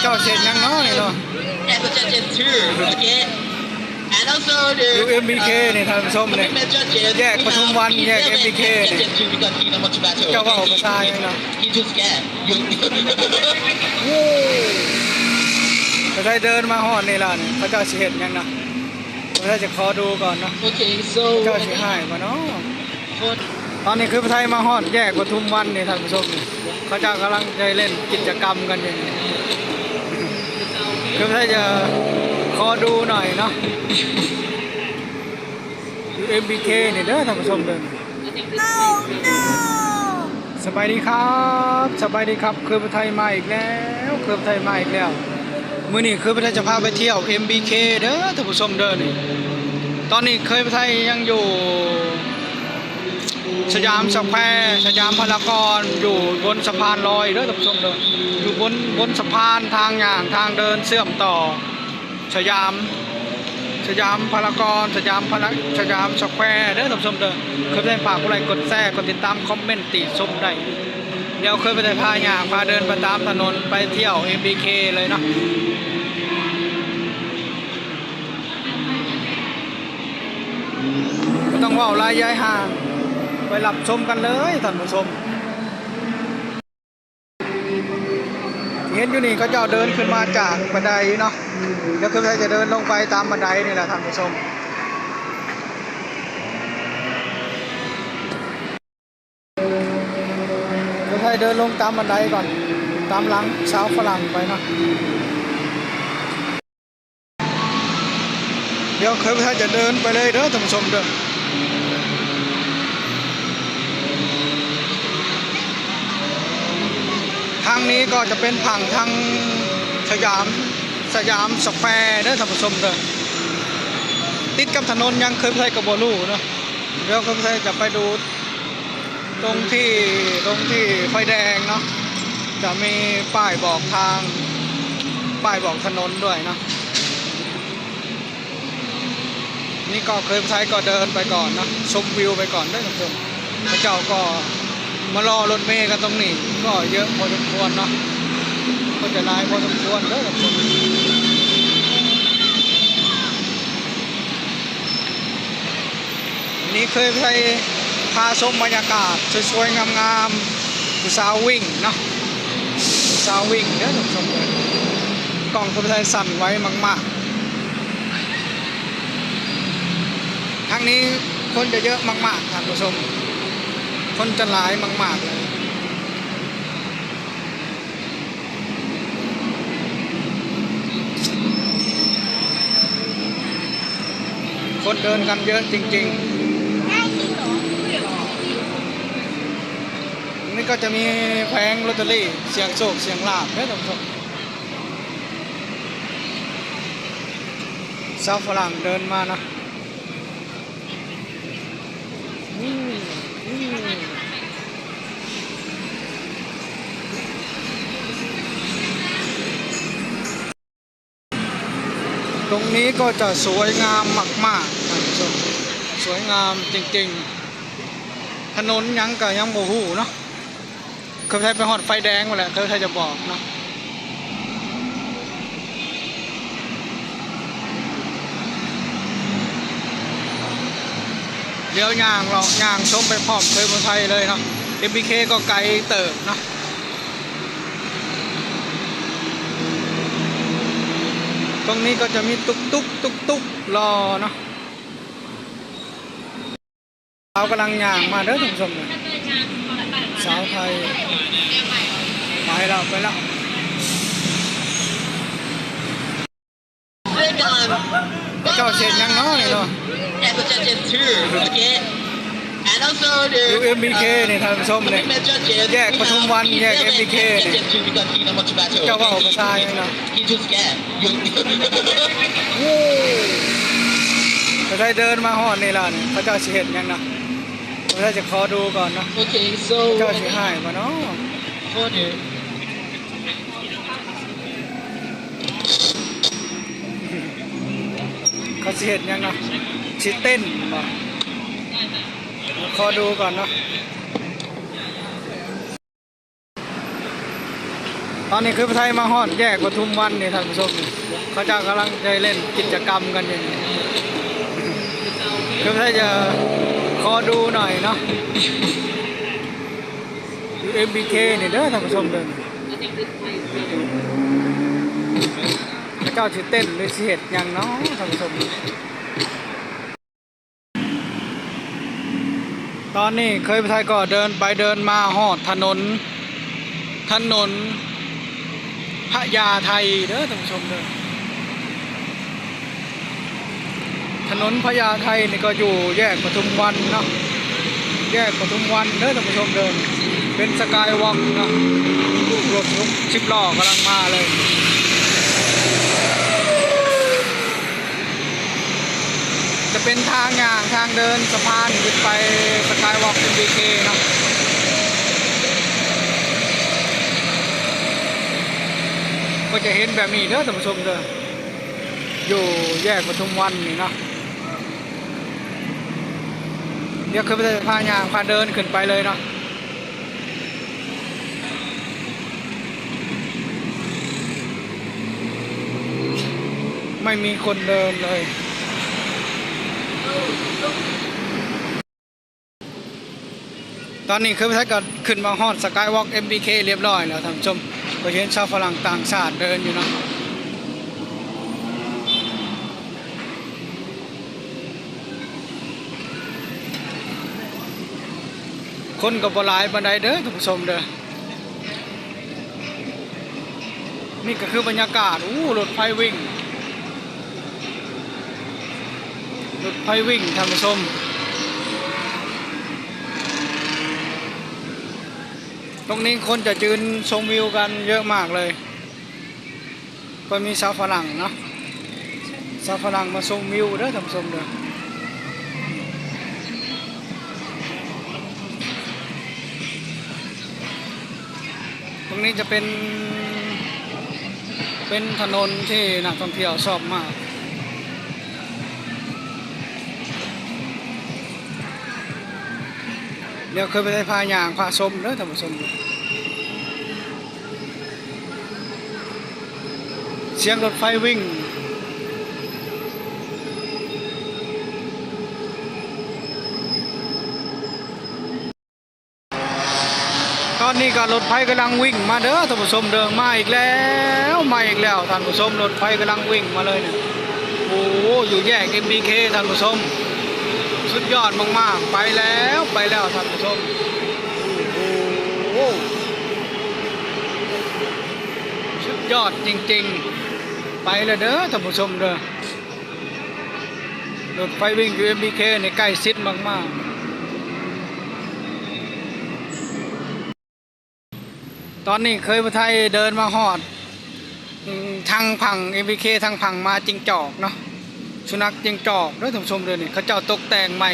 ເຈົ້າເຮັດຫຍັງເນາະນີ້ເນາະ? ຢູ່ເອັມບີເຄນີ້ທ່ານຜູ້ຊົມນີ້ ແຍກປະທຸມວັນ ແຍກເອັມບີເຄນີ້ ເຈົ້າເວົ້າພາສາຫຍັງເນາະ? ໂອ້ ໄປໄດ້ເດີນມາຮອດນີ້ແລ້ວນີ້ ເຂົາເຈົ້າຊິເຮັດຫຍັງເນາະ? ຂ້າພະເຈົ້າຈະຂໍດູກ່ອນເນາະ ໂອເຄ ເຈົ້າຊິຮ້າຍບໍ່ເນາະ? ຕອນນີ້ຄືໄທມາຮອດແຍກປະທຸມວັນນີ້ທ່ານຜູ້ຊົມ ເຂົາເຈົ້າກຳລັງຈະເລ່ນກິດຈະກຳກັນຢູ່ນີ້ ຄືໄທຈະຂໍດູໜ້ອຍເນາະ ຢູ່ເອັມບີເຄນີ້ເດີທ່ານຜູ້ຊົມເດີ. ສະບາຍດີຄັບ ສະບາຍດີຄັບ ຄືໄທມາອີກແລ້ວ ຄືໄທມາອີກແລ້ວ ມື້ນີ້ຄືໄທຈະພາໄປທ່ຽວເອັມບີເຄເດີທ່ານຜູ້ຊົມເດີນີ້ ຕອນນີ້ຄືໄທຍັງຢູ່ສະຫຍາມສະແຄວ ສະຫຍາມພາລາກອນ ຢູ່ບົນສະພານລອຍເດີທ່ານຜູ້ຊົມເດີ ຢູ່ບົນ ບົນສະພານທາງຍ່າງ ທາງເດີນເຊື່ອມຕໍ່ ສະຫຍາມ ສະຫຍາມພາລາກອນ ສະຫຍາມພາລາ ສະຫຍາມສະແຄວເດີທ່ານຜູ້ຊົມເດີ ເຂົ້າໃຈຝາກກົດໄລ້ ກົດແຊ ກົດຕິດຕາມ ຄອມເມັນຕິຊົມໄດ້ ດຽວເຄີຍໄປໄດ້ພາຍ່າງພາເດີນໄປຕາມຖະໜົນໄປທ່ຽວເອັມບີເຄເລີຍເນາະ ບໍ່ຕ້ອງເວົ້າຫຼາຍຢາຍຫ່າງ ໄປຮັບຊົມກັນເລີຍທ່ານຜູ້ຊົມ. ເຫັນຢູ່ນີ້ເຂົາເຈົ້າເດີນຂຶ້ນມາຈາກບັນໄດເນາະ ດຽວຄືໄທຈະເດີນລົງໄປຕາມບັນໄດນີ້ແຫຼະທ່ານຜູ້ຊົມ ຄືໄທເດີນລົງຕາມບັນໄດກ່ອນ ຕາມຫຼັງຊາວຝຣັ່ງໄປເນາະ. ດຽວຂ້າພະເຈົ້າຈະເດີນໄປເລີຍເດີທ່ານຜູ້ຊົມເດີ ທາງນີ້ກໍຈະເປັນຝັ່ງທາງສະຫຍາມ ສະຫຍາມສະແຄວເດີທ່ານຜູ້ຊົມເດີ ຕິດກັບຖະໜົນຫຍັງຂ້າພະເຈົ້າກໍບໍ່ຮູ້ເນາະ ດຽວຂ້າພະເຈົ້າຈະໄປດູ ຕົງທີ່ ຕົງທີ່ໄຟແດງເນາະ ຈະມີປ້າຍບອກທາງ ປ້າຍບອກຖະໜົນດ້ວຍເນາະ ນີ້ກໍຄືໄທກໍເດີນໄປກ່ອນເນາະ ຊົມວິວໄປກ່ອນເດີທ່ານຜູ້ຊົມ ເຂົາເຈົ້າກໍມາລໍລົດເມກັນຕົງນີ້ກໍເຍອະພໍສົມຄວນເນາະ ກໍຈະຫຼາຍພໍສົມຄວນເດີທ່ານຜູ້ຊົມ. ນີ້ຄືໄທພາຊົມບັນຍາກາດສວຍໆງາມໆ ຜູ້ສາວວິ່ງເນາະ ຜູ້ສາວວິ່ງເດີທ່ານຜູ້ຊົມເດີ ກ້ອງຄືໄທສັ່ນໄວມາກໆ ທາງນີ້ຄົນຈະເຍອະມາກໆທ່ານຜູ້ຊົມ ຄົນຈະຫຼາຍມາກໆເລີຍ. ຄົນເດີນກັນເຍອະຈິງໆ ນີ້ກໍຈະມີແຜງລອດເຕີຣີ ສ່ຽງໂຊກສ່ຽງລາບເດີທ່ານຜູ້ຊົມ ຊາວຝຣັ່ງເດີນມາເນາະ. ຕົງນີ້ກໍຈະສວຍງາມມາກໆ ທ່ານຜູ້ຊົມ ສວຍງາມຈິງໆ ຖະໜົນຫຍັງກໍຍັງບໍ່ຮູ້ເນາະ. ຄືໄທໄປຮອດໄຟແດງພຸ້ນແຫຼະ ຄືໄທຈະບອກເນາະ ດຽວຍ່າງເລາະຍ່າງຊົມໄປພ້ອມຄືໄທເລີຍເນາະ ເອັມບີເຄ ກໍໄກເຕີບເນາະ ຕົງນີ້ກໍຈະມີຕຸກຕຸກ ຕຸກຕຸກລໍເນາະ. ສາວກຳລັງຍ່າງມາເດີທ່ານຜູ້ຊົມ ສາວໄທ ໄປແລ້ວ ໄປແລ້ວ ເຈົ້າເຮັດຫຍັງເນາະນີ້ເນາະ ຢູ່ເອັມບີເຄນີ້ທ່ານຜູ້ຊົມນີ້ ແຍກປະທຸມວັນ ແຍກເອັມບີເຄນີ້ ເຈົ້າເວົ້າພາສາຫຍັງເນາະ? ໂອ້ ໄປໄດ້ເດີນມາຮອດນີ້ແລ້ວນີ້ ເຂົາເຈົ້າຊິເຮັດຫຍັງເນາະ? ເຂົາເຈົ້າຈະຂໍດູກ່ອນເນາະ ໂອເຄ ເຈົ້າຊິຮ້າຍບໍ່ເນາະ? ເຂົາຊິເຮັດຫຍັງເນາະ? ຊິເຕັ້ນບໍ່? ຂໍດູກ່ອນເນາະ. ຕອນນີ້ຄືໄທມາຮອດແຍກປະທຸມວັນນີ້ທ່ານຜູ້ຊົມ, ເຂົາເຈົ້າກຳລັງໄດ້ເລ່ນກິດຈະກຳກັນຢູ່. ຄືໄທຈະຂໍດູໜ້ອຍເນາະ ຢູ່ ເອັມ ບີ ເຄ ນີ້ເດີທ່ານຜູ້ຊົມເດີ. ເຂົາເຈົ້າຊິເຕັ້ນ ຫຼື ຊິເຮັດຫຍັງເນາະທ່ານຜູ້ຊົມ? ຕອນນີ້ເຄີຍໄທກໍເດີນໄປເດີນມາຮອດຖະໜົນ ຖະໜົນພະຍາໄທເດີທ່ານຜູ້ຊົມເດີ. ຖະໜົນພະຍາໄທນີ້ກໍຢູ່ແຍກປະທຸມວັນເນາະ, ແຍກປະທຸມວັນເດີທ່ານຜູ້ຊົມເດີ. ເປັນສະກາຍວອກເນາະ, ລົດສິບລໍ້ກຳລັງມາເລີຍ. ຈະເປັນທາງຍ່າງ ທາງເດີນ ສະພານຂຶ້ນໄປສະກາຍວອກ ເອັມ ບີ ເຄ ເນາະ. ກໍຈະເຫັນແບບນີ້ເດີທ່ານຜູ້ຊົມເດີ, ຢູ່ແຍກປະທຸມວັນນີ້ເນາະ. ດຽວຄືໄທພາຍ່າງ ພາເດີນຂຶ້ນໄປເລີຍເນາະ. ໄມ່ມີຄົນເດີນເລີຍ. ຕອນນີ້ຄືໄທກໍຂຶ້ນມາຮອດສະກາຍວອກ ເອັມ ບີ ເຄ ລຽບຮ້ອຍແລ້ວທ່ານຜູ້ຊົມ, ກໍເຫັນຊາວຝຣັ່ງຕ່າງຊາດເດີນຢູ່ເນາະ. ຄົນກໍບໍ່ຫຼາຍປານໃດເດີທ່ານຜູ້ຊົມເດີ. ນີ້ກໍຄືບັນຍາກາດ, ໂອ້ ລົດໄຟວິ່ງ ລົດໄຟວິ່ງທ່ານຜູ້ຊົມ. ຕົງນີ້ຄົນຈະຢືນຊົມວິວກັນເຍອະມາກເລີຍ. ກໍມີຊາວຝຣັ່ງເນາະ, ຊາວຝຣັ່ງມາຊົມວິວເດີທ່ານຜູ້ຊົມເດີ. ຕົງນີ້ຈະເປັນ ເປັນຖະໜົນທີ່ນັກທ່ອງທ່ຽວຊອບມາກ. ດຽວຄືໄທພາຍ່າງ ພາຊົມເດີທ່ານຜູ້ຊົມເດີ. ສຽງລົດໄຟວິ່ງ. ຕອນນີ້ກໍລົດໄຟກຳລັງວິ່ງມາເດີທ່ານຜູ້ຊົມເດີ. ມາອີກແລ້ວ ມາອີກແລ້ວທ່ານຜູ້ຊົມ, ລົດໄຟກຳລັງວິ່ງມາເລີຍນີ້. ໂອ້ ຢູ່ແຍກ ເອັມ ບີ ເຄ ທ່ານຜູ້ຊົມ, ສຸດຍອດມາກໆ. ໄປແລ້ວ ໄປແລ້ວທ່ານຜູ້ຊົມ. ໂອ້ໂຫ ສຸດຍອດຈິງໆ. ໄປແລ້ວເດີທ່ານຜູ້ຊົມເດີ. ລົດໄຟວິ່ງຢູ່ ເອັມ ບີ ເຄ ນີ້ໃກ້ຊິດມາກໆ. ຕອນນີ້ເຄີຍຜູ້ໄທເດີນມາຮອດ ອືມ ທາງຝັ່ງ ເອັມ ບີ ເຄ ທາງຝັ່ງມາຈິງຈອກເນາະ, ສຸນັກຈິງຈອກເດີທ່ານຜູ້ຊົມເດີ. ນີ້ເຂົາເຈົ້າຕົກແຕ່ງໃໝ່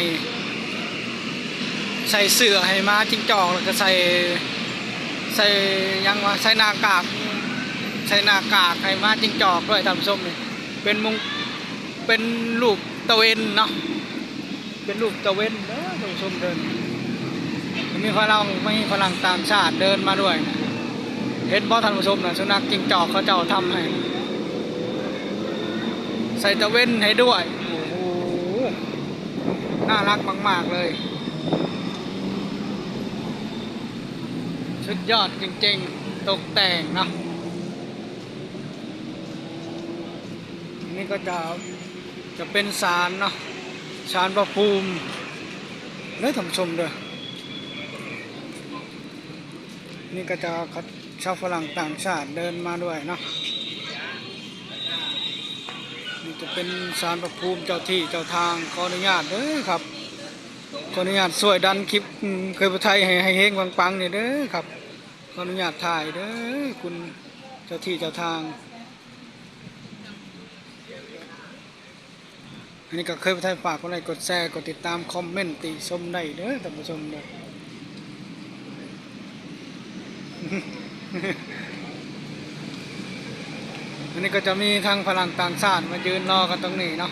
ໃສ່ເສື້ອໃຫ້ໝາຈິງຈອກ ແລ້ວກໍໃສ່ ໃສ່ຫຍັງວະ ໃສ່ໜ້າກາກ ໃສ່ໜ້າກາກໃຫ້ໝາຈິງຈອກດ້ວຍທ່ານຜູ້ຊົມ. ນີ້ເປັນມຸງ ເປັນຮູບຕາເວັນເນາະ, ເປັນຮູບຕາເວັນເດີທ່ານຜູ້ຊົມເດີ. ມີຝຣັ່ງ ມີຝຣັ່ງຕ່າງຊາດເດີນມາດ້ວຍ. ເຫັນບໍ່ທ່ານຜູ້ຊົມນະ, ສຸນັກຈິງຈອກເຂົາເຈົ້າທຳໃຫ້ ໃສ່ຕາເວັນໃຫ້ດ້ວຍ. ໂອ້ໂຫ ໜ້າລັກມາກໆເລີຍ, ສຸດຍອດຈິງໆ ຕົກແຕ່ງເນາະ. ນີ້ກໍຈະ ຈະເປັນສານເນາະ, ສານພະພູມເດີທ່ານຜູ້ຊົມເດີ. ນີ້ກໍຈະ ຊາວຝຣັ່ງຕ່າງຊາດເດີນມາດ້ວຍເນາະ. ນີ້ຈະເປັນສານພະພູມເຈົ້າທີ່ເຈົ້າທາງ. ຂໍອະນຸຍາດເດີຄັບ, ຂໍອະນຸຍາດຊ່ວຍດັນຄລິບ ອືມ ເຄີຍຜູ້ໄທໃຫ້ ໃຫ້ເຮັງປັງໆນີ້ເດີຄັບ. ຂໍອະນຸຍາດຖ່າຍເດີ ຄຸນເຈົ້າທີ່ເຈົ້າທາງ. ອັນນີ້ກໍເຄີຍໄປໄທ ຝາກກົດໄລ ກົດແຊ ກົດຕິດຕາມ ຄອມເມັນຕິຊົມໄດ້ເດີທ່ານຜູ້ຊົມເດີ. ອັນນີ້ກໍຈະມີທັງຝຣັ່ງຕ່າງຊາດມາຢືນລໍກັນຕົງນີ້ເນາະ.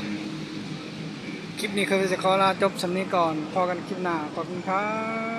ຄລິບນີ້ເຄີຍຈະຂໍລາຈົບສ່ຳນີ້ກ່ອນ, ພໍ້ກັນຄລິບໜ້າ, ຂອບຄຸນຄັບ.